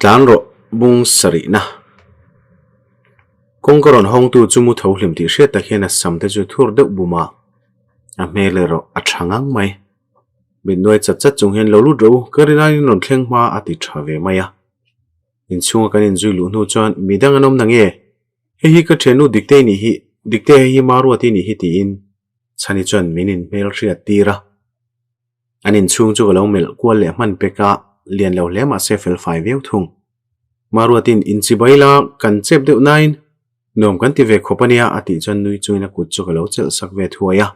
Tlan rawh bung sarihna. Kawngka rawn hawngtu chu mu tho hlim tih hriat tak hian a sam te chu thur deuh bum a, a hmel erawh a tha ngang mai. Mit nuai chat chat chung hian lo lut rawh u, ka rin aiin rawn thleng hma a ti tha ve mai a. Inchhunga kan inzui luh hnu chuan midang an awm na nge? Hei hi ka thiannu Diktei nih hi, Diktei hei hi Maruati nih hi tiin Chhani chuan min inhmel hriat tir a. An inchhung chu ka lo melh kual leh hman pek a, lian lo hle mahse fel fai viau thung. Maruatin inchibai la kan chep deuh nain nuam kan ti ve khawp a nia a tih chuan nui chungin a kut chu ka lo chelh sak ve thuai a.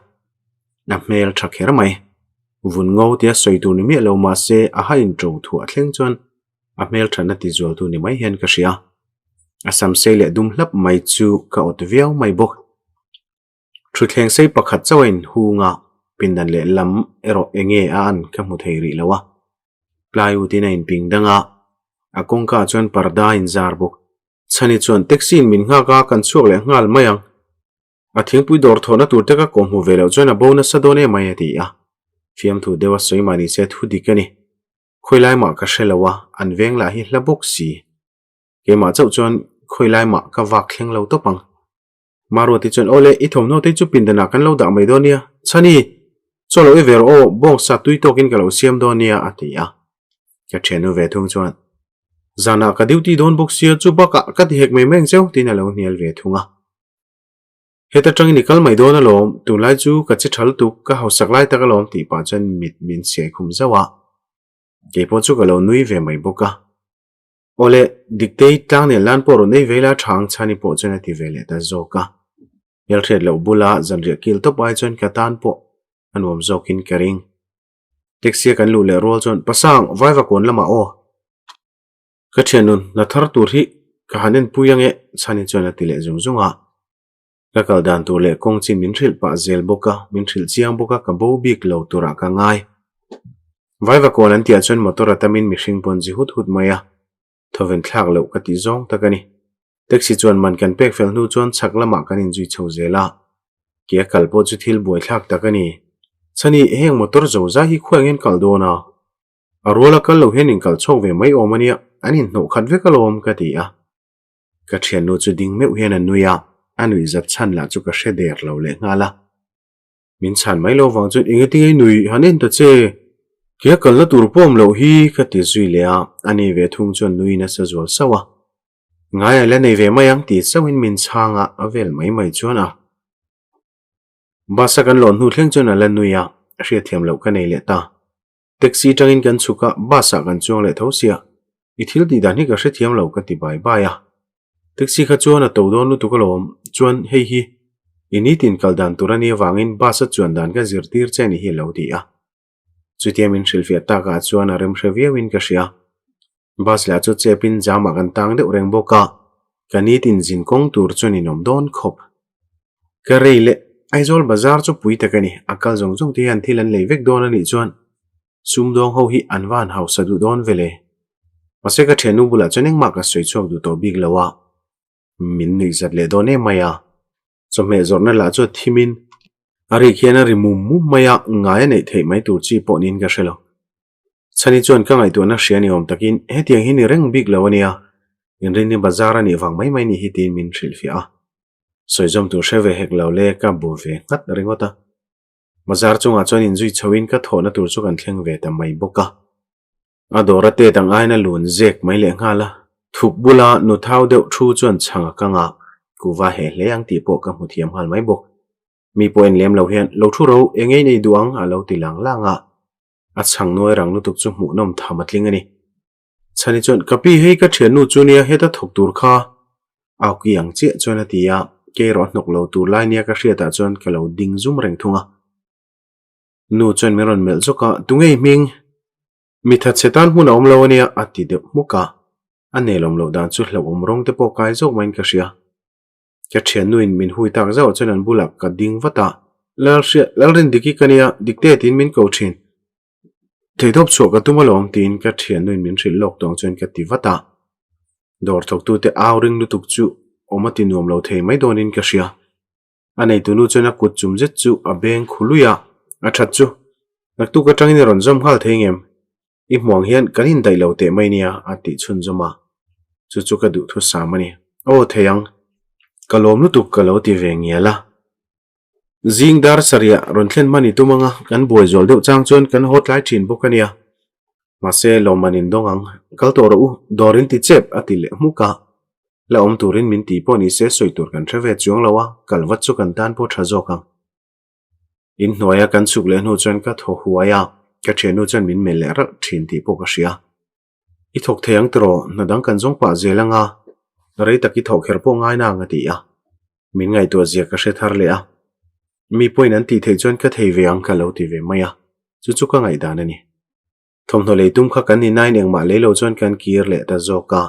A hmel tha kher mai. Vun ngo tia sawi tur ni miah lo mahse a ha inṭo thuah thleng chuan a hmel thatna ti zualtu ni mai hian ka hria. A sam sei leh dum hlap mai chu ka awt viau mai bawk. Thutthleng sei pakhat chauh a inhung a, pindan leh lam erawh eng nge a an ka hmu thei rih lo a. Plywood in a inping dang a, a kawngka ah chuan parda a inzar bawk. Chhani chuan taxi in min nghak a, kan chhuak leh nghal mai ang. A thingpui dawr thawhna tur te ka kawh hmu ve loh chuan a bo nasa dawn em mai a ti a. Fiamthu deuh a sawi mah ni se thu dik a ni. Khawilai mah ka hre lo a, an veng lah hi hla bawk si. Keimah chauh chuan khawilai mah ka vak thleng lo tawp ang. Maruati chuan, Awle, i thawmhnaw te chu pindanah kan lo dah mai dawn nia. Chhani, chaw lo i ver aw, bawngsa tui tawkin ka lo siam dawn nia, a ti a. Ka thiannu ve thung chuan, Zanah ka duty dawn bawk sia, chu bakah ka ti hek mai mai ang cheu, tiin a lo hnial ve thung a. Heta tangin i kal mai dawn alawm, tunlai chu ka che tha lutuk, ka hausak lai tak alawm, tih pah chuan mit min siai khum zauh a. Keipawh chu ka lo nui ve mai bawk a. Awle, Diktei tlang nen lan pawh rawn ei ve ila tha ang chhani pawh chuan a ti ve leh ta zawk a. Hmelhriat loh bula zanriah kil tawp ai chuan ka tan pawh a nuam zawkin ka ring. Taxi a kan luh leh rual chuan, Pasang, Vaiva kawn lamah aw. Ka thiannun, hna thar tur hi ka han enpui ange, chhani chuan a ti leh zung zung a. Ka kal dan tur leh kawng chin min hrilh pah zel bawk a, min hrilh chiang bawk a, ka bo bik lo turah ka ngai. Vaivakawn an tihah chuan motor a tamin mihring pawn zi hut hut mai a, thawven thlak loh ka tih zawng tak a ni. Taxi chuan man kan pek fel hnu chuan chhak lamah kan inzui chho zel a, ke a kal pawh chu thil buaithlak tak a ni. Chhani, heng motor zo zai hi khuai angin kal dawn a? A ruala kal lo hian inkal chhawk ve mai awm a nia, an inhnawh khat vek alawm ka ti a. Ka thiannu chu ding meuh hian a nui a, a nuih zat chhan lah chu ka hre der lo leh nghal a. Min chhan mai lo vang chuan eng ati ngei nui han en ta che, kei a kalna tur pawh awm loh hi ka ti zui leh a, a ni ve thung chuan nui nasa zual sauh a. Ngai a la nei ve mai ang tih chauhin min chhang a, a vel mai mai chuan a. Bus a kan lawn hnu thleng chuan a la nui a, hriatthiam loh ka nei leh ta. Taxi tangin kan chhuk a, bus ah kan chuang leh tho sia. I thil tih dan hi ka hrethiam lo ka ti bai bai a. Taxi kha chuan a to dawn lutuk alawm, chuan hei hi i nitin kal dan tur a nih avangin bus a chuan dan ka zirtir che ni hi a lo ti a. Chutia min hrilhfiah takah chuan a remhre viauin ka hria. Bus lah chu chepin jamah kan tang deuh reng bawk a, ka nitin zin kawng tur chuan in awm dawn khawp. Ka rei leh Aizawl bazar chu pui tak a ni, a kal zawng zawng te hian thil an lei vek dawn a nih chuan sumdawng ho hi an va han hausa duh dawn ve le. Mahse ka thiannu bulah chuan engmah ka sawi chhuak duh tawh bik lo a, min nuih zat leh dawn em mai a. Chawhmeh zawrhna lah chu a thim in a rik hian a ri mum mum mai a, ngai a neih theih mai tur chi pawh niin ka hre lo. Chhani chuan ka ngaihtuahna hria ni awm takin hetiang hi ni reng bik lo a nia, inrinni bazar a nih vang mai mai ni hi tiin min hrilhfiah a. Sawizawm tur hre ve hek lo le ka bu ve nghat ringawt a. Bazar chungah chuan inzui chhoin ka thawhna tur chu kan thleng ve ta mai bawk a. A dawr a tet ang aiin a lun zek mai leh nghal a. Thuk bula nu thau deuh thu chuan chhang a kang a, kuva heh hle ang tih pawh ka hmu thiam nghal mai bawk. Mi pawh en lem lo hian lo thu ro eng ei nei duh ang a lo ti lang lang a. A chhang nuai rang lutuk chu hmuhnawm tham a tling a ni. Chhani chuan, Ka pi hei ka thiannu chu nia heta thawk tur kha au ki ang chiah chuan a ti a, kei erawh a hnawk lo tur lai nia ka hriatah chuan ka lo ding zum reng thung a. Nu chuan min rawn melh zawk a, Tunge i hming? Mi thatchhe tan hmun a awm lo a nia a ti deuh hmuk a, a nelawm loh dan chu hlauhawm rawng te pawh kai zawk maiin ka hria. Ka thiannuin min hui tak zauh chuan an bulah ka ding vat a, Lalhriat, Lalrindiki ka nia, Dikte tiin min ko thin. Theihtawp chhuah ka tum alawm tiin ka thiannuin min hrilh lawk tawng chuan ka ti vat a. Dawr thawktute au ring lutuk chu awm a ti nuam lo thei mai dawnin ka hria. A neitunu chuan a kut chum zet chu a beng khu lui a, A that chu, naktuk atangin i rawn zawm nghal thei ngem? I hmuang hian kan indaih lo teh mai nia a tih chhunzawm a, chu chu ka duhthusam a ni. Aw thei ang, ka lawm lutuk ka lo ti ve ngial a. Zing dar sarih rawn thlen hman i tum anga kan buai zual deuh chang chuan kan haw tlai thin bawk a nia. Mahse lawmman in dawng ang, kal tawh rawh u, dawr in ti chep a ti leh hmuk a. La awm turin min ti pawh ni se sawi tur kan hre ve chuang lo a, kal vat chu kan tan pawh tha zawk ang. In hnuaia kan chhuk leh hnu chuan ka thaw huai a, ka thiannu chuan min melh leh ralh thin tih pawh ka hria. I thawk thei ang tiraw, hna dang kan zawng pah zel anga, rei tak i thawh kher pawh ngai na ang a ti a. Min ngaihtuah zia ka hre thar leh a. Mi pawhin an tih theih chuan ka thei ve ang ka lo ti ve mai a, chu chu ka ngaihdan a ni. Thawmhnaw lei tum kha kan ni nain engmah lei lo chuan kan kir leh ta zawk a,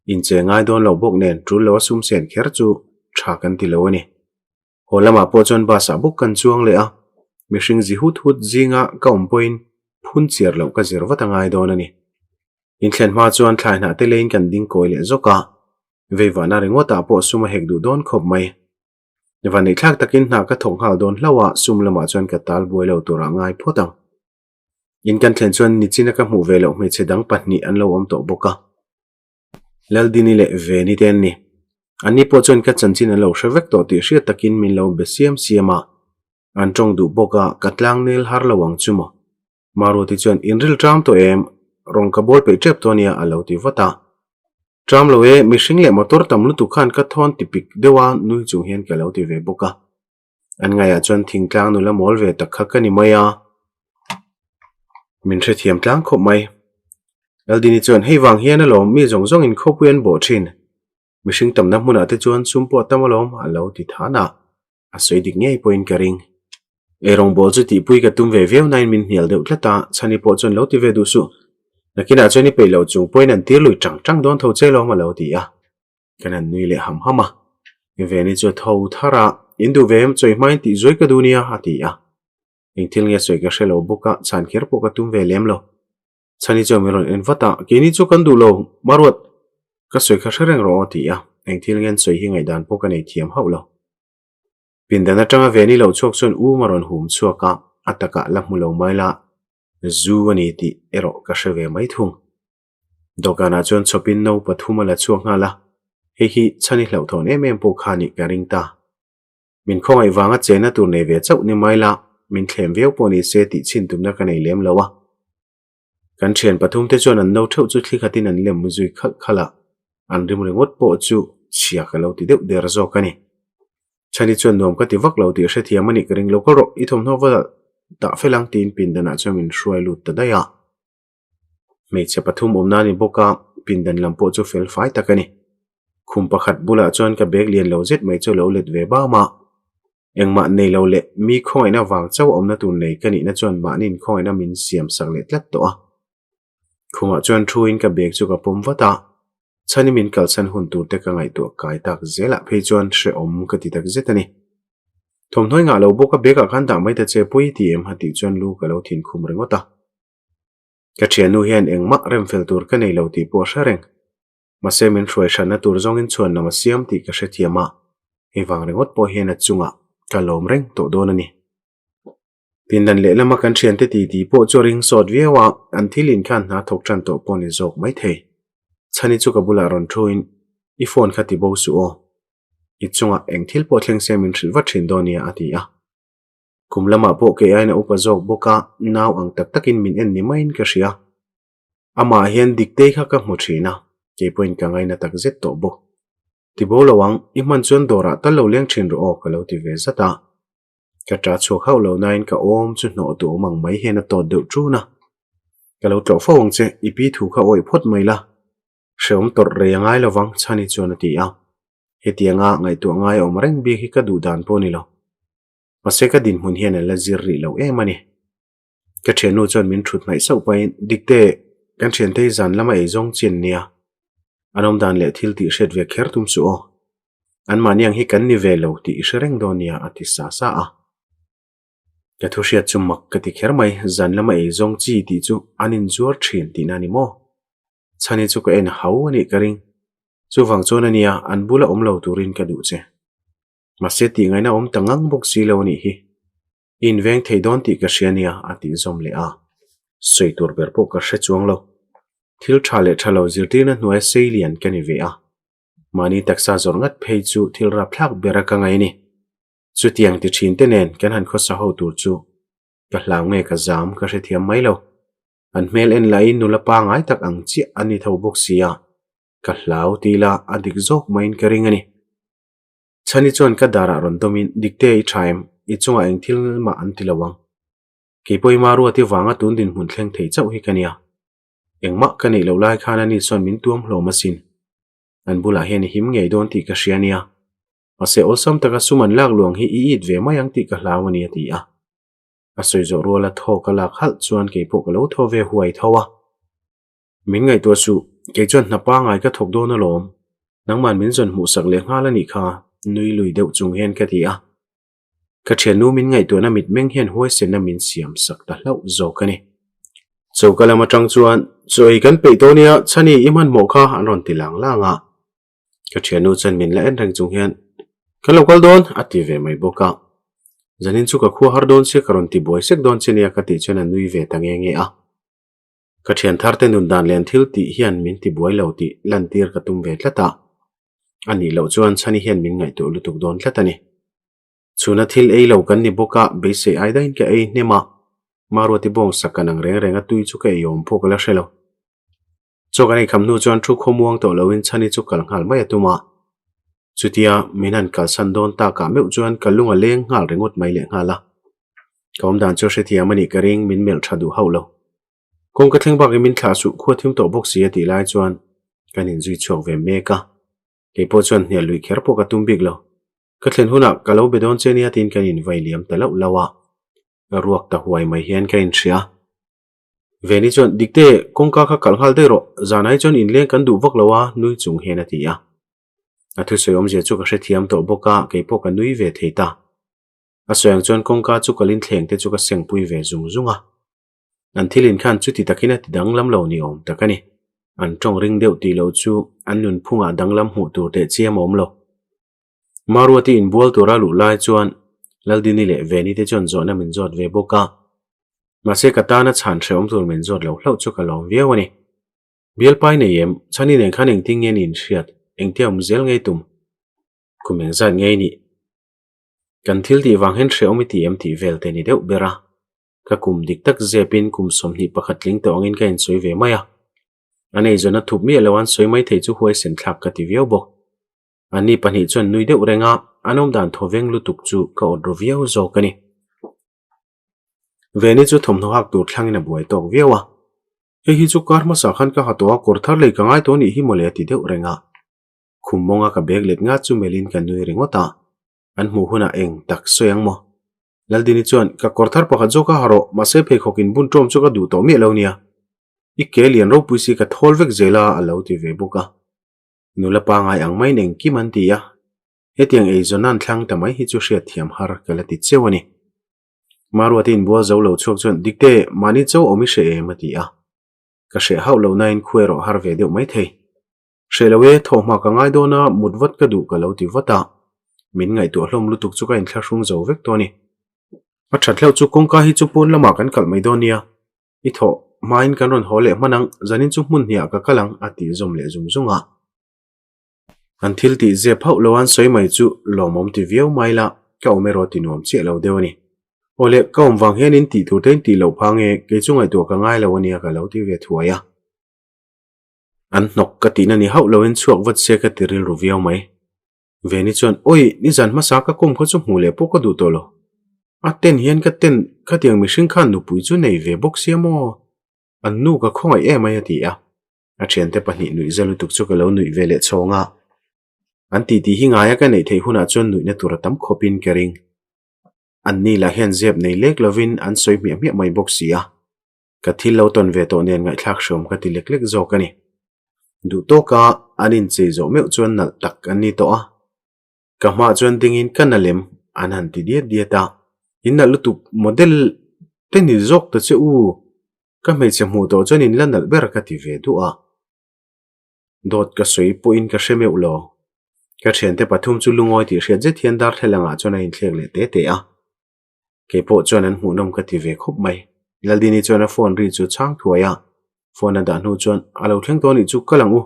inche ngai dawn lo bawk nen tul lo a sum sen kher chu tha kan ti lo a ni. Haw lamah pawh chuan bus ah bawk kan chuang leh a, mihring zi hut hut zinga ka awm pawhin phun chiar loh ka zir vat a ngai dawn a ni. Inthlen hma chuan thlai hnah te leiin kan ding kawi leh zawk a, veivahna ringawt ah pawh sum a hek duh dawn khawp mai. Vaneihthlak takin hna ka thawk nghal dawn hlauh a, sum lamah chuan ka tal buai lo turah ngai phawt ang. In kan thlen chuan nichina ka hmuh ve loh hmeichhe dang pahnih an lo awm tawh bawk a. Laldini leh Veni te an ni. Anni pawh chuan ka chanchin an lo hre vek tawh tih hriat takin min lo be siam siam a. An tawng duh bawk a, ka tlang nel har lo ang chu maw. Maruati chuan, In ril ṭam tawh em? Rawng ka bawl peih ṭep tawh ania a lo ti vat a. Ṭam lo e, mihring leh motor tam lutuk khan ka thawn ti pik deuh a nui chung hian ka lo ti ve bawk a. An ngaiah chuan thingtlang nula mawl ve tak kha ka ni mai a, min hrethiam tlang khawp mai. Laldini chuan hei vang hian alawm mi zawng zawngin khawpui an bawh thin. Mihring tamna hmunah te chuan sum pawh a tam alawm a lo ti than a, a sawi dik ngei pawhin ka ring. Eirawngbawl chu tihpui ka tum ve viau nain min hnial deuh tlat a, Chhani pawh chuan lo ti ve duh suh. Nakinah chuan i peih loh chung pawhin an tir lui tang tang dawn tho che alawm a lo ti a. Kan han nui leh ham ham a, Veni chu a tho thar a, In duh ve em, chawi hmain tih zuai ka duh nia, a ti a. Eng thil nge sawi ka hre lo bawk a, chhan kher pawh ka tum ve lem lo. Chhani chuan min rawn en vat a, Keini chu kan duh lo, Maruat, ka sawi kha hre reng rawh aw, a ti a. Eng thil nge an sawi hi ngaihdan pawh ka nei thiam hauh lo. Pindan atanga Veni lo chhuak chuan um a rawn hum chhuak a, a takah la hmu lo mai la, zu a ni tih erawh ka hre ve mai thung. Dawhkanah chuan chhawpin no pathum a la chhuak nghal a, hei hi chhan i hlauhthawn em em pawh kha nih ka ring ta. Min khawngaih vanga chenna tur nei ve chauh ni mai la, min thlem viau pawh ni se tih chhin tumna ka nei lem lo a. Kan thian pathum te chuan an no theuh chu thli khatin an lem zui khalh khalh a, an rim ringawt pawh chu chhia ka lo ti deuh der zawk a ni. Chhani chuan nuam ka ti vak lo tih hrethiam a nih ka ring lo, kal rawh, i thawmhnaw va dah fel ang tiin pindanah chuan min hruai lut ta daih a. Hmeichhe pathum awmna a ni bawk a, pindan lam pawh chu fel fai tak a ni. Khum pakhat bulah chuan ka bag lian lo zet mai chu a lo let ve bam a. Engmah nei lo leh mi khawngaihna vang chauh a awmna tur nei ka nihna chuan mahniin khawngaihna min siam sak leh tlat tawh a. Khumah chuan thuin ka bag chu ka pawm vat a, chhani min kalsan hun tur te ka ngaihtuah kai tak zelah phei chuan hrehawm ka ti tak zet a ni. Thawmhnaw i ngah lo bawk a bag ah khan dah mai ta che pawi ti em ha tih chuan lu ka lo thin khum ringawt a. Ka thiannu hian engmah remfel tur ka nei lo tih pawh a hre reng. Mahse min hruai hranna tur zawngin chhuan lam a siam tih ka hrethiam a, hei vang ringawt pawh hian a chungah ka lawm reng tawh dawn a ni. Pindan lehlama kan thiante titi pawh chu a ring sawt viau a, an thil in khan hna thawk tan tawh pawh ni zawk mai thei. Chhani chu ka bulah rawn thuin, I phone kha ti bo suh aw. I chungah eng thil pawh thleng se min hrilh vat thin dawn nia a ti a. Kum lamah pawh kei aiin a upa zawk bawk a, nau ang tak takin min en ni maiin ka hria. Amah hian Diktei kha ka hmu thin a, kei pawhin ka ngaina tak zet tawh bawk. Ti bo lo ang, i hman chuan dawrah tal lo leng thin rawh aw ka lo ti ve zat a. Ka ṭah chhuak hauh lo nain ka awm chu hnawh duh awm ang mai hian a tawt deuh ṭun a. Ka lo tlawh fo ang che, i pi thu kha awih phawt mai la. Hrehawm tawrh rei a ngai lovang, Chhani chuan a ti a. Hetianga ngaihtuah ngai awm reng bik hi ka duh dan pawh a ni lo. Mahse ka dinhmun hian an la zir rih lo em a ni. Ka thiannu chuan min thut hnaih sauh pahin, Dikte, kan thiante hi zan lama ei zawng chi an nia. An awm dan leh thil tih hriat ve kher tum suh aw. Anmahni ang hi kan ni ve lo tih i hre reng dawn nia a ti sa sa a. Ka thu hriat chu mak ka ti kher mai, zan lama ei zawng chi tih chu an inzuar thin tihna a ni maw? Chhani chu ka en hau a nih ka ring. Chuvang chuan a nia, an bula awm lo turin ka duh che. Mahse tih ngaihna awm ta ngang bawk si lo a nih hi. I inveng thei dawn tih ka hria nia a tih zawm leh a. Sawi tur ber pawh ka hre chuang lo. Thil tha leh tha lo zirtirna hnuaia sei lian ka ni ve a. Mahni taksa zawrh ngat phei chu thil rapthlak bera ka ngaih a ni. Chutiang ti thin te nen kan han khawsa ho tur chu ka hlau nge ka zam ka hrethiam mai lo. An hmel en lahin nula pangai tak ang chiah a ni tho bawk si a, ka hlau ti ila a dik zawk maiin ka ring a ni. Chhani chuan ka darah rawn dawmin, Dikte i tha em? I chungah eng thil mah an ti lo ang. Kei pawh i Maruati vanga tun dinhmun thleng thei chauh hi ka nia. Engmah ka neih loh lai khan ani chuan min tuam hlawm asin. An bulah hian i him ngei dawn tih ka hria nia. Mahse awlsam taka sum an lak luang hi i it ve mai ang tih ka hlau a ni a ti a. A sawi zawh ruala thaw ka lak halh chuan kei pawh ka lo thaw ve huai tho a. Min ngaihtuah suh, kei chuan hna pangai ka thawk dawn alawm. Nangman min zawn hmuhsak leh nghal a nih kha, nui lui deuh chung hian ka ti a. Ka thiannu min ngaihtuahna mitmeng hian huaisenna min siam sak ta hlauh zawk a ni. Choka lam atang chuan, Chaw ei kan peih tawh nia, Chhani i hmanhmawh kha an rawn ti lang lang a. Ka thiannu chuan min la en reng chung hian, Kan lo kal dawn, a ti ve mai bawk a. Zanin chu ka khua har dawn sia ka rawn ti buai sek dawn che nia ka tih chuan a nui ve ta nge nge a. Ka thian thar te nun dan leh an thil tih hian min ti buai lo tih lantir ka tum ve tlat a. A nih loh chuan Chhani hian min ngaihtuah lutuk dawn tlat a ni. Chhuna thil ei lo kan ni bawk a, beisei ai daihin ka ei hnem a. Maruati bawng sak kan ang reng reng a tui chu ka ei awm pawh ka la hre lo. Chaw kan eikham hnu chuan thu khawmuang tawh loin Chhani chu kal nghal mai a tum a. Chutia min han kalsan dawn takah meuh chuan ka lung a leng nghal ringawt mai leh nghal a. Ka awmdan chu hrethiam a nih ka ring min melh tha duh hauh lo. Kawng ka thleng bakin min thlah suh khua thim tawh bawk si a tih lai chuan kan inzui chhuak ve mek a. Kei pawh chuan hnial lui kher pawh ka tum bik lo. Ka thlen hunah ka lo be dawn che nia tiin kan invai liam ta lauh lauh a. Ka ruak ta huai mai hian ka inhria. Veni chuan, Dikte, kawngka kha kalh nghal daih rawh, zanah hi chuan inleng kan duh vak lo a, nui chung hian a ti a. A thusawi awmzia chu ka hrethiam tawh bawk a, kei pawh ka nui ve thei ta. A sawi ang chuan kawngka chu kalin thleng te chu ka sengpui ve zung zung a. An thil inkhan chuti takin a ti danglam lo ni awm tak a ni. An tawng ring deuh tih loh chu an nunphungah danglam hmuh tur teh chiam a awm lo. Maruati inbual tura luh lai chuan Laldini leh Veni te chuan zawhna min zawt ve bawk a. Mahse ka tana chhan hrehawm tur min zawt lo hlauh chu ka lawm viau a ni. Bialpai nei em, chhani nen khan engtin nge ni inhriat, engtia awm zel ngei tum? Kum engzat ngei nih? Kan thil tih vang hian hrehawm i ti em tih vel te ni deuh ber a. Ka kum dik tak zepin kum 21 tling tawh angin ka insawi ve mai a. A neizawna thup miah lo an sawi mai thei chu huaisen thlak ka ti viau bawk. Anni pahnih chuan nui deuh reng a, an awmdan thaw veng lutuk chu ka awt ru viau zawk a ni. Veni chu thawmhnaw hak tur thlangin a buai tawk viau a. Hei hi chu kar hmasa khan ka ha tawh a, kawr thar lei ka ngai tawh nih hi mawle a ti deuh reng a. Khum mawnga ka bag let ngat chu melhin ka nui ringawt a, an hmuh hunah eng tak sawi ang maw? Laldini chuan, Ka kawr thar pakhat zawk a ha rawh, mahse pheikhawk inbun ṭawm chu ka duh tawh miah lo nia. I ke lian ropui si ka thawl vek zel a, a lo ti ve bawk a. Nula pangai ang maiin engkim an ti a, hetiang eizawn an thlang ta mai hi chu hriatthiam har ka la ti cheu a ni. Maruati inbual zo lo chhuak chuan, Dikte, mahni cho awm i hreh em? a ti a. Ka hreh hauh lo nain khuai erawh har ve deuh mai thei. Hreh lo e, thawhhma ka ngai dawn a, mut vat ka duh ka lo ti vat a. Min ngaihtuah hlawm lutuk chu ka inthlahrung zo vek tawh a ni. A that hlauh chu kawngka hi chu pawn lamah kan kalh mai dawn nia. I thawh hmain kan rawn haw leh hman ang, zanin chu hmun hniah ka kal ang a tih zawm leh zung zung a. An thil tih zep hauh lo an sawi mai chu lawmawm ti viau mai la, ka awm erawh ti nuam chiah lo deuh a ni. Aw le, ka awm vang hian in tih tur te in tih loh phang e, kei chu ngaihtuah ka ngai lo a nia ka lo ti ve thuai a. An hnawk ka tihna ni hauh loin chhuak vat se ka ti rilru viau mai. Veni chuan, Awi, nizan hmasa ka kawm kha chu hmuh leh pawh ka duh tawh lo. A ten hian ka ten, khatiang mihring khan nupui chu nei ve bawk sia maw? An nu ka khawngaih em ai a ti a. A thiante pahnih nuih za lutuk chu ka lo nuih ve leh chhawng a. An titi hi ngaia ka neih theih hunah chuan nuihna tur a tam khawpin ka ring. Anni lah hian zep nei lek lovin an sawi hmiah hmiah mai bawk si a. Ka thil lo tawn ve tawh nen ngaihthlak hreawm ka ti lek lek zawk a ni. Duh tawka an inchei zawh meuh chuan nalh tak an ni tawh a. Ka hmaah chuan dingin ka na lem an han ti diat diat a. In nalh lutuk model te ni zawk ta che u. Ka hmeichhe hmuh tawh chuan in la nalh ber ka ti ve duh a. Dawt ka sawi pawhin ka hre meuh lo. Ka thiante pathum chu lungawi tih hriat zet hian darthlalang ah chuan a inthlek leh te te a. Kei pawh chuan an hmuhnawm ka ti ve khawp mai. Laldini chuan a phone ri chu chhang thuai a, phone a dah hnu chuan a lo thleng tawh anih chu kal ang u.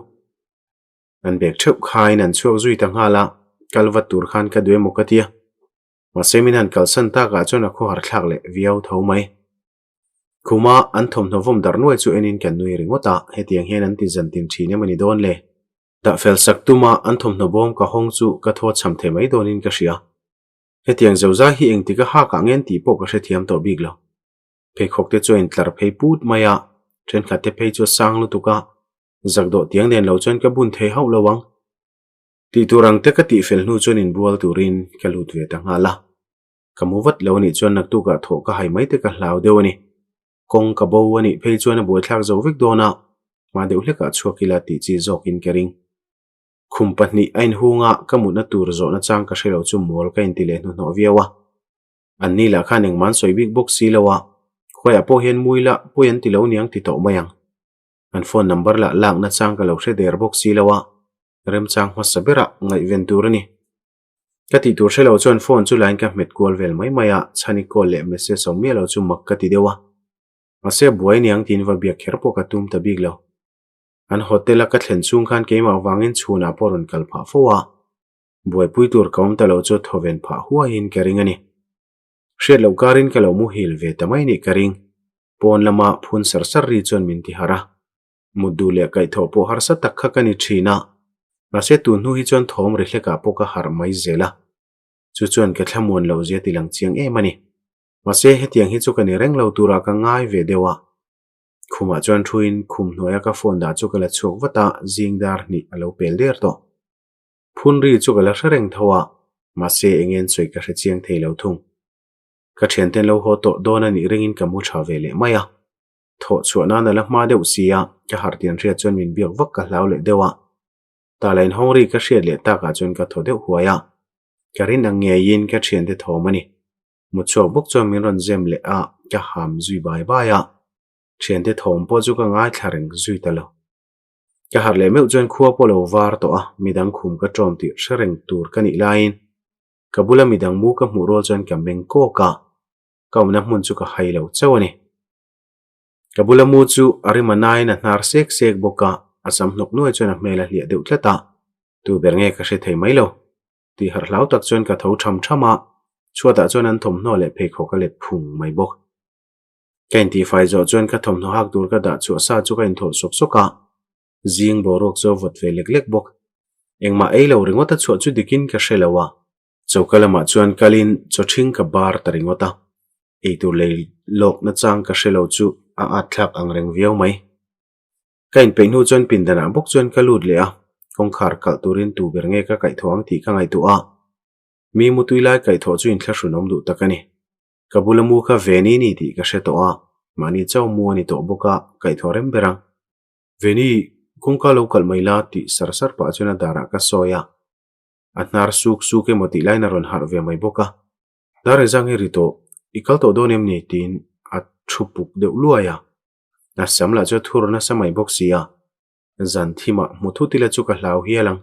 An bag theuh khain an chhuak zui ta nghal a, kal vat tur khan ka duh emaw ka tia. Mahse min han kalsan takah chuan a khawhar thlak leh viau tho mai. Khuma an thawmhnaw vawm darh nuai chu enin kan nui ringawt a, hetiang hian an ti zan tin thin em a ni dawn le? Dah fel sak tuma an thawmhnaw bawm ka hawng chu ka thaw cham thei mai dawnin ka hria. Hetiang zozai hi engtik a hakah ngen tih pawh ka hrethiam tawh bik lo. Pheikhawk te chu a intlar phei put mai a, thenkhat te phei chu a sang lutuk a, zak dawh tiang nen lo chuan ka bun thei hauh lo ang. Tih tur ang te ka tih fel hnu chuan inbual turin ka lut ve ta nghal a. Ka mu vat lo anih chuan naktukah thawh ka hai mai te ka hlau deuh a ni. Kawng ka bo anih phei chuan a buaithlak zo vek dawn a, hma deuh hlekah chhuak ila tih chi zawkin ka ring. Khum pahnih a inhung a, ka mutna tur zawhna chang ka hre lo chu mawl ka inti leh hnuhnawh viau a. An ni lah khan engmah an sawi bik bawk si lo a, khawiah pawh hian mui la pawi an ti lo niang ti tawh mai ang. An phone number lah lakna chang ka lo hre der bawk si lo a, remchang hmasa berah ngaihven tur a ni. Ka tih tur hre lo chuan phone chu lain ka hmet kual vel mai mai a, chhani call leh message awm miah lo chu mak ka ti deuh a. Mahse buai niang tiin va biak kher pawh ka tum ta bik lo. An hotel a ka thlen chhung khan keimah vangin chhunah pawh rawn kal phah fo a, buaipui tur ka awm ta lo chu thawven phah huaiin ka ring a ni. Hriat loh karin ka lo muhil ve ta mai nih ka ring. Pawn lama phun sar sar ri chuan min ti harh a. Mut duh leh kaihthawh pawh harsa tak kha ka ni thin a, mahse tun hnu hi chuan thawm ri hlekah pawh ka harh mai zel a. Chu chuan ka thlamuan loh zia ti lang chiang em a ni. Mahse hetiang hi chu ka ni reng lo turah ka ngai ve deuh a. Khumah chuan thuin khum hnuaia ka phone dah chu ka la chhuak vat a, zing dar hnih a lo pel der tawh. Phun ri chu ka la hre reng tho a, mahse eng en sawi ka hre chiang thei lo thung. Ka thianten lo haw tawh dawn a nih ringin ka mu tha ve leh mai a. Thawh chhuah nan a la hma deuh si a, ka harh tian hriat chuan min biak vak ka hlau leh deuh a. Tah la inhawng ri ka hriat leh takah chuan ka thaw deuh huai a. Ka rin ang ngeiin ka thiante thawm a ni. Mutchhuak bawk chuan min rawn zem leh a, ka ham zui bai bai a. Thiante thawm pawh chu ka ngaithla reng zui ta lo. Ka harh leh meuh chuan khua pawh lo var tawh a, midang khum ka ṭawm tih hre reng tur ka nih laiin ka bula midang mu ka hmuh rual chuan ka meng kawk a, ka awmna hmun chu ka hai lo chauh a ni. Ka bula mu chu a rim a naiin a hnar sek sek bawk a, a sam hnawk nuai chuan a hmel a hliah deuh tlat a, tu ber nge ka hre thei mai lo. Tih harh hlau tak chuan ka tho tham tham a, chhuatah chuan an thawmhnaw leh pheikhawk a let phung mai bawk. Ka intihfai zawh chuan ka thawmhnaw hak tur ka dah chhuah sa chu ka inthawlh sawk sawk a, zing boruak chu a vawt ve lek lek bawk. Engmah ei lo ringawt a chhuah chu dikin ka hre lo a. Choka lamah chuan kalin chaw ṭhing ka bar ta ringawt a, eitur lei lawk nachang ka hre lo chu a at thlak ang reng viau mai. Ka inpeih hnu chuan pindanah bawk chuan ka lut leh a, kawngkhar kalh turin tu ber nge ka kaihthawh ang tih ka ngaihtuah a, mi mutui lai kaihthawh chu inthlahrunawm duh tak a ni. Ka bula mu kha Veni ni tih ka hre tawh a, mahni chauh mu a ni tawh bawk a, kaihthawh rem ber ang. Veni, kawngka lo kalh mai la tih sar sar pah chuan a darah ka sawi a, a hnar suk suk emaw tih laiin a rawn harh ve mai bawk a. Dar engzah nge ri tawh, i kal tawh dawn em ni? tiin a thu puk deuh luai a. A sam lah chu a thur nasa mai bawk si a, zan thimah hmu thut ila chu ka hlau hial ang.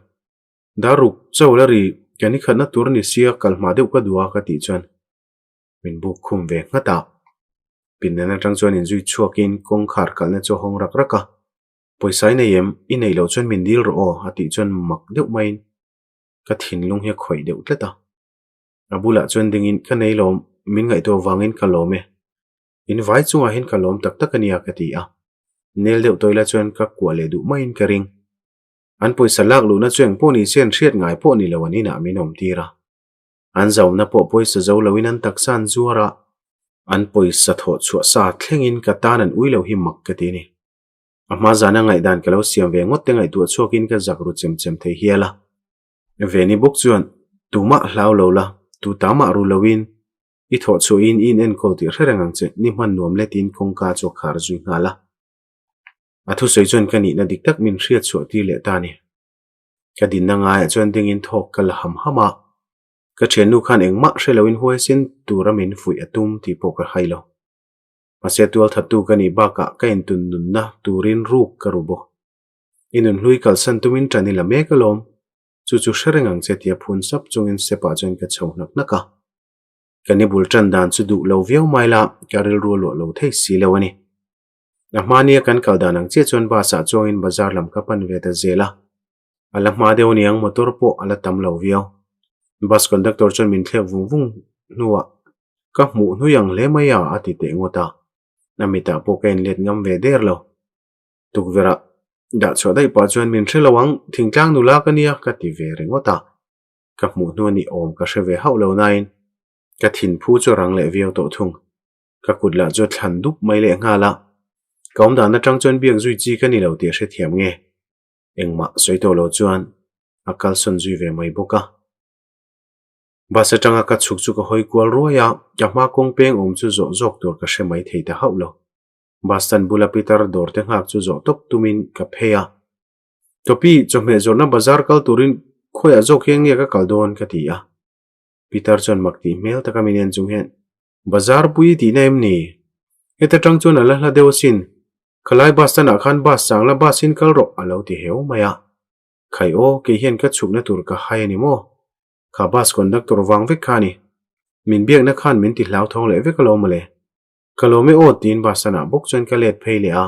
Dar ruk chauh la ri, ka ni khatna tur ni sia kal hma deuh ka duh a ka tih chuan min buk khum ve nghat a. Pindan atang chuan inzui chhuakin kawngkhar kalhna chu a hawng rak rak a, Pawisa i nei em? I neih loh chuan min dil rawh aw a tih chuan mak deuh maiin ka thinlung hi a khawih deuh tlat a. A bulah chuan dingin ka nei lawm, min ngaihtuah vangin ka lawm e. In vai chungah hian ka lawm tak tak a nia ka ti a. Nel deuh tawih la chuan ka kuah leh duh maiin ka ring. An pawisa lak luhna chu eng pawh ni se an hriat ngai pawh ni lo an inah min awm tir a. An zaumna pawh pawisa zo loin an taksa an zuar a, an pawisa thawh chhuah sa thlengin ka tan an ui lo hi mak ka ti a ni. A hma zana ngaihdan ka lo siam ve ngawt te ngaihtuah chhuakin ka zak ru chem chem thei hial a. Veni bawk chuan tumah hlau lo la, tu tamah ru loin I thawh chhuahin i inenkawl tih hre reng ang che, ni hman nuam letin kawngka chu a khar zui nghal a. A thusawi chuan ka nihna dik tak min hriat chhuah tir leh ta a ni. Ka dinna ngaiah chuan dingin thawk ka la ham ham a, ka thiannu khan engmah hre loin huaisin tura min fuih a tum tih pawh ka hai lo. Mahse tualthattu ka nih bakah ka intun nunna turin ruk ka ru bawk. I nunhlui kalsan tumin ṭan i la mek alawm, chu chu hre reng ang che tia phun sap chungin step ah chuan ka chho hnak hnak a. Ka ni bul tan dan chu duh lo viau mai la, ka rilru a luah lo thei si lo a ni. A hmania kan kal dan ang chiah chuan bus ah chuangin bazar lam ka pan ve ta zel a. A la hma deuh aniang motor pawh a la tam lo viau. Bus conductor chuan min thlek vung vung hnuah ka hmuh hnui ang hle mai a a ti teh ngawt a. A mitah pawh ka inlet ngam ve der lo. Tukverh ah dah chhuah daih pah chuan min hre lo ang, thingtlang nula ka nia ka ti ve ringawt a. Ka hmuh hnu a nih awm ka hre ve hauh lo nain ka thinphu chu a rang leh viau tawh thung. Ka kut lah chu a thlan dup mai leh nghal a. Ka awm dan atang chuan biak zui chi ka ni lo tih a hrethiam nge? Engmah sawi tawh lo chuan a kalsawn zui ve mai bawk a. Bus atanga ka chhuk chu ka hawi kual ruai a, ka hma kawng peng awm chu zawh zawk tur ka hre mai thei ta hauh lo. Bus stand bula Peter dawr te nghak chu zawh tawp tumin ka phei a. Topi, chawhmeh zawrhna bazar kal turin khawiah zawk hian nge ka kal dawn ka ti a. Peter chuan mak tih hmel taka min en chung hian, Bazar pui tihna em ni? Heta tang chuan a la hla deuh asin. Khalai bus stand ah khan bus chang la bus in kal rawh a lo ti heu mai a. Khai aw, kei hian ka chhukna tur ka hai a ni maw? Kha bus conductor vang vek kha a ni. Min biakna khan min ti hlauthawng leh vek alawm mawle. Ka lawm e aw tiin bus stand ah bawk chuan ka let phei leh a,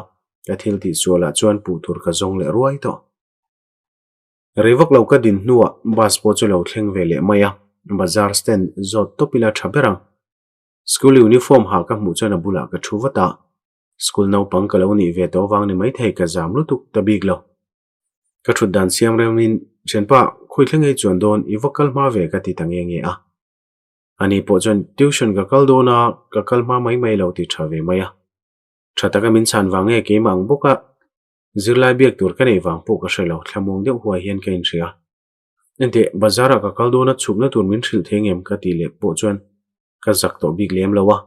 ka thil tih sual ah chuan puh tur ka zawng leh ruai tawh. Rei vak lo ka din hnuah bus pawh chu lo thleng ve leh mai a, bazar stand zawt tawp ila tha ber ang. School uniform ha ka hmuh chuan a bulah ka thu vat a, school naupang ka lo nih ve tawh avang ni maithei ka zam lutuk ta bik lo. Ka thut dan siam reuhin, Thianpa, khawi thleng ei chuan dawn i va kal hma ve ka ti ta nge nge a. Ani pawh chuan tuition ka kal dawn a, ka kal hma mai mai lo ti tha ve mai a. Tha taka min chhan vang nge keimah ang bawk a, Zirlai biak tur ka neih vang pawh ka hre lo, thlamuang deuh huai hian ka inhria. Enteh, bazar ah ka kal dawn a chhukna tur min hrilh thei ngem ka tih leh pawh chuan ka zak tawh bik lem lo a.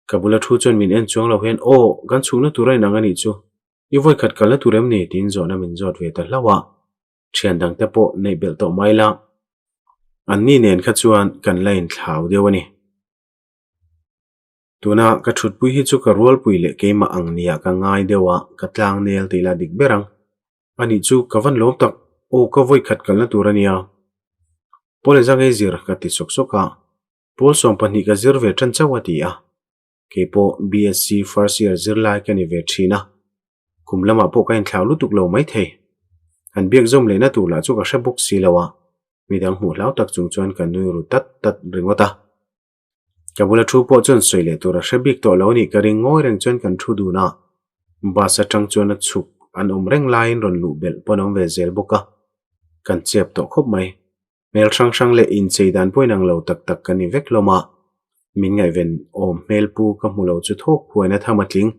Ka bula thu chuan min en chuang lo hian aw, kan chhukna tur a inang a nih chu, i vawikhat kalna tur em ni? tiin zawhna min zawt ve ta hlauh a. Thian dangte pawh neih belh tawh mai la, anni nen kha chuan kan la inthlau deuh a ni. Tuna ka thutpui hi chu ka rualpui leh keimah ang nia ka ngai deuh a, ka tlang nel tih la dik ber ang. Anih chu ka van lawm tak, aw ka vawi khat kalna tur a nia. Pawl engzah ngei zir ka ti sawk sawk a, pawl 12 ka zir ve tan chauh a ti a. Kei pawh BSc first year zirlai ka ni ve thin a, kum lamah pawh ka inthlau lutuk lo maithei. Han biak zawm lehna tur lah chu ka hre bawk si lo a, midang hmuh hlau tak chung chuan ka nui ru tat tat ringawt a. Ka bula thu pawh chuan sawi leh tur a hre bik tawh lo a nih ka ring ngawi reng chuan kan thu dun a, bus atang chuan a chhuk an awm reng laiin rawn luh belh pawn a awm ve zel bawk a, kan chep tawh khawp mai. Hmel hrang hrang leh inchei dan pawh inang lo tak tak ka ni vek hlawm a, min ngaihven awm hmel pu ka hmu lo chu thawk huaina tham a tling.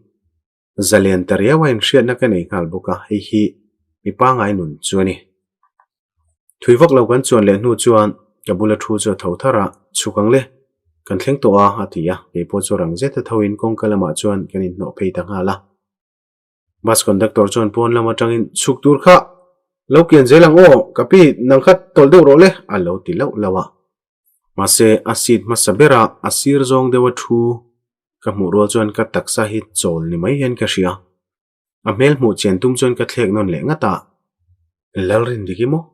Zalian ta riau a inhriatna ka nei nghal bawk a, hei hi mi pangngai nun chu a ni. Thui vak lo kan chuan leh hnu chuan ka bula thu chu a tho thar a, Chhuk ang le, kan thleng tawh a, a ti a, kei pawh chu rang zet a thoin kawngka lamah chuan kan inhnawh phei ta nghal a. Bus conductor chuan pawn lam atangin, Chhuk tur kha lo kian zel ang aw, ka pi, nang kha tawlh deuh rawh le, a lo ti lauh lauh a. Mahse, a seat hmasa bera a sir zawng deuh a thu ka hmuh rual chuan ka taksa hi chawl ni mai hian ka hria. A hmel hmuh chian tum chuan ka thlek nawn leh ngat a, Lalrin dik i maw?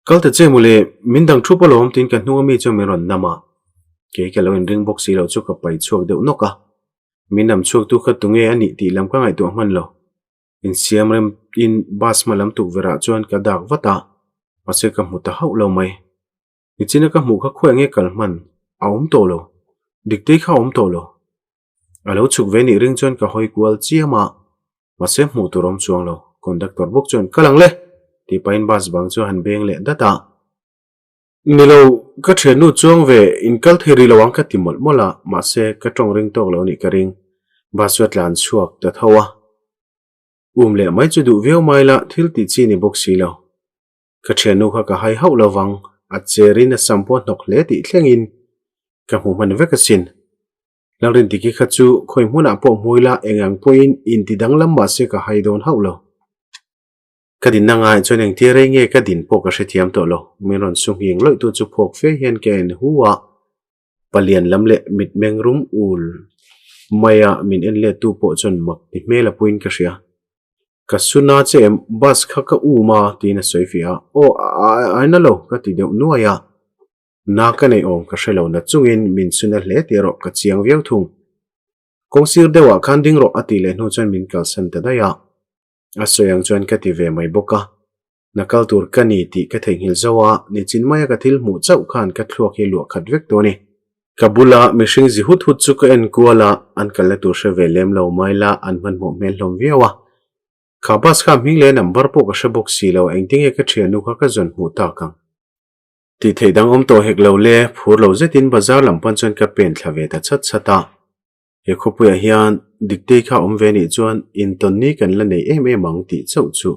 Kal ta che mawle, min dang thup alawm tiin ka hnung ami chuan min rawn nam a, kei ka lo inring bawk si loh chu ka pai chhuak deuh nawk a. Min nam chhuak tu kha tunge a nih tih lam ka ngaihtuah hman lo. Insiam rem in bus hma lam tukverh ah chuan ka dak vat a, mahse ka hmu ta hauh lo mai. Nichina ka hmuh kha khawiah nge kal hman a awm tawh lo, Diktei kha a awm tawh lo. A lo chhuk ve nih ring chuan ka hawi kual chiam a, mahse hmuh tur awm chuang lo. Conductor bawk chuan kal ang le! tih pahin bus bang chu a han beng leh dat a. Ni lo, ka thiannu chuang ve in kal thei rih lo ang ka ti mawlh mawlh a, mahse ka tawng ring tawk lo nih ka ring. Bus chu a tlan chhuak ta tho a. Um leh mai chu duh viau mai la, thil tih chi ni bawk si lo. Ka thiannu kha ka hai hauh lo vang, a cherin a sam pawh a hnawk hle tih thlengin ka hmu hman vek asin. Lalrindiki kha chu khawi hmunah pawh hmui la eng ang pawhin inti danglam mah se ka hai dawn hauh lo. Ka dinna ngaiah chuan engtia rei nge ka din pawh ka hrethiam tawh lo, min rawn su nghing lawih tu chu phawk fe hian ka en hu a, palian lam leh mitmeng rum ul maia min en let tu pawh chuan mak ti hmel a puiin ka hria. Ka suna che em, bus kha ka um a tiin a sawi fiah a, aw a a na lo ka ti deuh nuai a. Na ka neih awm ka hre lo na chungin min chhun a hle tih erawh ka chiang viau thung. Kawng sir deuhah khan ding rawh a tih leh hnu chuan min kalsan ta daih a. A sawi ang chuan ka ti ve mai bawk a. Na kal tur ka ni tih ka theihnghilh zo a, nichin maia ka thil hmuh chauh khan ka thluak hi luah khat vek tawh a ni. Ka bula mihring zi hut hut chu ka en kual a, an kalna tur hre ve lem lo mai la an hmanhmawh hmel hlawm viau a. Kha bus kha hming leh number pawh ka hre bawk si lo, engtinge ka thiannu kha ka zawn hmuh tak ang? Tih theih dang awm tawh hek lo le, phur lo zetin bazar lam pan chuan ka pen thla ve ta chhat chhat a. He khawpuiah hian Diktei kha awm ve nih chuan intawn ni kan la nei em em ang tih chauh chu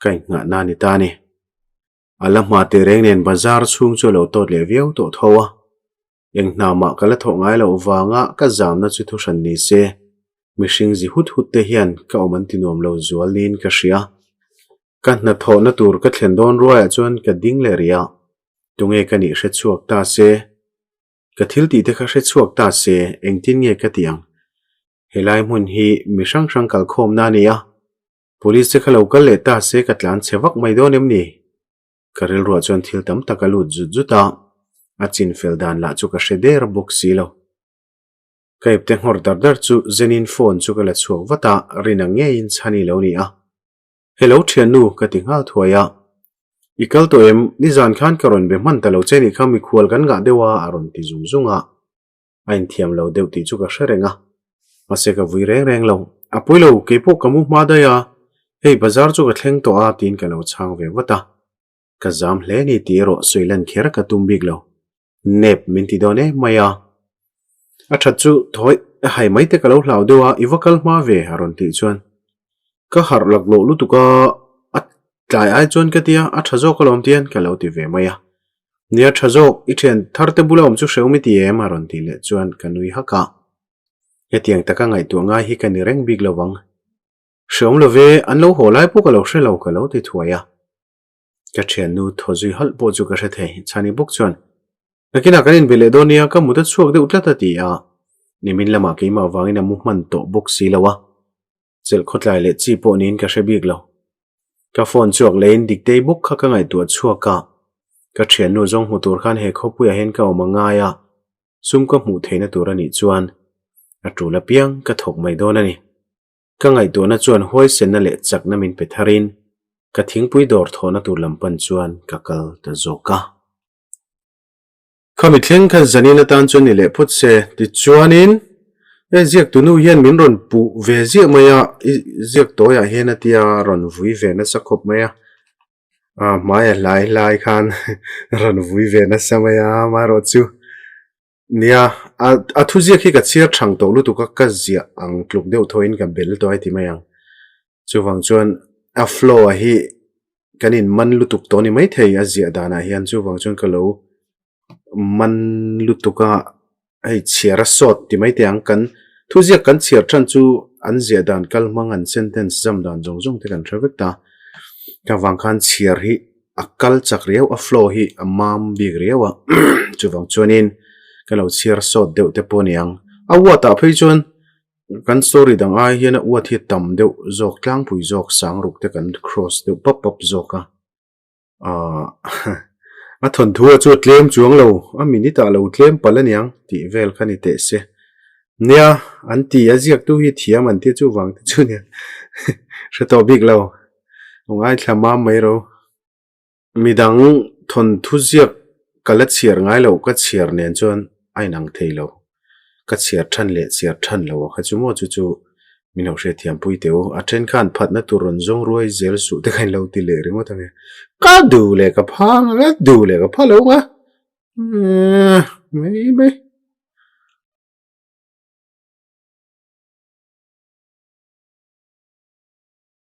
ka innghahna a ni ta a ni. A la hma teh reng nen bazar chhung chu a lo tawt leh viau tawh tho a. Eng hna mah ka la thawh ngai loh vanga ka zamna chu thuhran ni se, mihring zi hut hut te hian ka awm an ti nuam lo zual niin ka hria. Ka hnathawhna tur ka thlen dawn ruaiah chuan ka ding leh rih a, tunge ka nih hre chhuak ta se, ka thil tih te kha hre chhuak ta se engtin nge ka tih ang? Helai hmun hi mi hrang hrang kalkhawmna a ni a, police te kha lo kal leh ta se ka tlan chhe vak mai dawn em ni? Ka rilruah chuan thil tam tak a lut zut zut a, a chin fel dan lah chu ka hre der bawk si lo. Ka ipte nghawr dar dar chu Zenin phone chu ka la chhuak vat a, rin ang ngeiin chhan i lo ni a. Hello thiannu ka ti nghal thuai a. I kal tawh em? Nizan khan ka rawn be hman ta lo che nih kha mikhual kan ngah deuh a a rawn ti zung zung a. A inthiam lo deuh tih chu ka hre reng a, mahse ka vui reng reng lo. A pawi lo, keipawh ka mu hma daih a, hei bazar chu ka thleng tawh a tiin ka lo chhang ve vat a. Ka zam hle ni tih erawh sawi lan kher ka tum bik lo. Nep min ti dawn em mai a. A that chu thawi a hai mai te ka lo hlau deuh a, i va kal hma ve a rawn tih chuan ka harh laklawh lutuk a, a tlai ai chuan ka tia a tha zawk alawm tian ka lo ti ve mai a. Nia tha zawk, i thian thar te bula awm chu hrehawm i ti em? a rawn tih leh chuan ka nui hak a. Hetiang taka ngaihtuah ngai hi ka ni reng bik lo vang. Hrehawm lo ve, an lo haw lai pawh ka lo hre lo ka lo ti thuai a. Ka thiannu thaw zui halh pawh chu ka hre thei, Chhani bawk chuan, Nakinah kan inbe leh dawn nia, ka mut a chhuak deuh tlat a ti a. Nimin lamah keimah vangin a mu hman tawh bawk si lo a. Chelh khawtlai leh chi pawh niin ka hre bik lo. Ka phone chhuak leiin Diktei bawk kha ka ngaihtuah chhuak a, ka thiannu zawng hmu tur khan he khawpuiah hian ka awm a ngai a, sum ka hmuh theihna tur a nih chuan a tul apiang ka thawk mai dawn a ni. Ka ngaihtuahna chuan huaisenna leh chakna min pe tharin ka thingpui dawr thawhna tur lam pan chuan ka kal ta zawk a. Khami thleng kha zanin atan chuan ni leh phawt se, tichuanin he ziaktu nu hian min rawn puh ve ziah mai a, i ziak tawiah hian a tia rawn vui ve nasa khawp mai a, a hmai a hlai hlai khan rawn vui ve nasa mai a, amaherawh chu nia a a thuziak hi ka chhiar thang tawh lutuk a, ka ziah ang tluk deuh thawhin ka bel tawh a ti mai ang. Chuvang chuan a flow a hi kan in man lutuk tawh a ni maithei a ziah danah hian chuvang chuan ka lo man lutuk a hei chhiar a sawt ti maithei ang kan thuziak kan chhiar than chu an ziah dan kal hmang an sentence zam dan zawng zawng te kan hre vek ta ka vang khan chhiar hi a kal chak riau a flow hi a mam bik riau a chuvang chuanin ka lo chhiar sawt deuh te pawh a ni ang a word ah phei chuan. Kan story dang ai hian a uat hi tam deuh zawk tlangpui zawk sang ruk te kan cross deuh pap pap zawk a aah a thawnthu a chu a tlem chuang lo a minute ah lo tlem palh aniang tih vel kha ni teh se nia an ti a ziak tu hi thiam an tia chuvang te chu nia hre tawh bik lo ngaithla mam mai ro. Midang thawnthu ziak ka la chhiar ngai loh ka chhiar nen chuan a inang thei lo. Ka chhiar than leh chhiar than lo a kha chu maw chu chu min lo hriatthiam pui teh u. A then khan phatna tur rawn zawng ruai zel suh te kha in lo ti leh ringawt ang e. Ka duh leh ka pha ang a, ka duh leh ka pha lo ang a. Mai mai.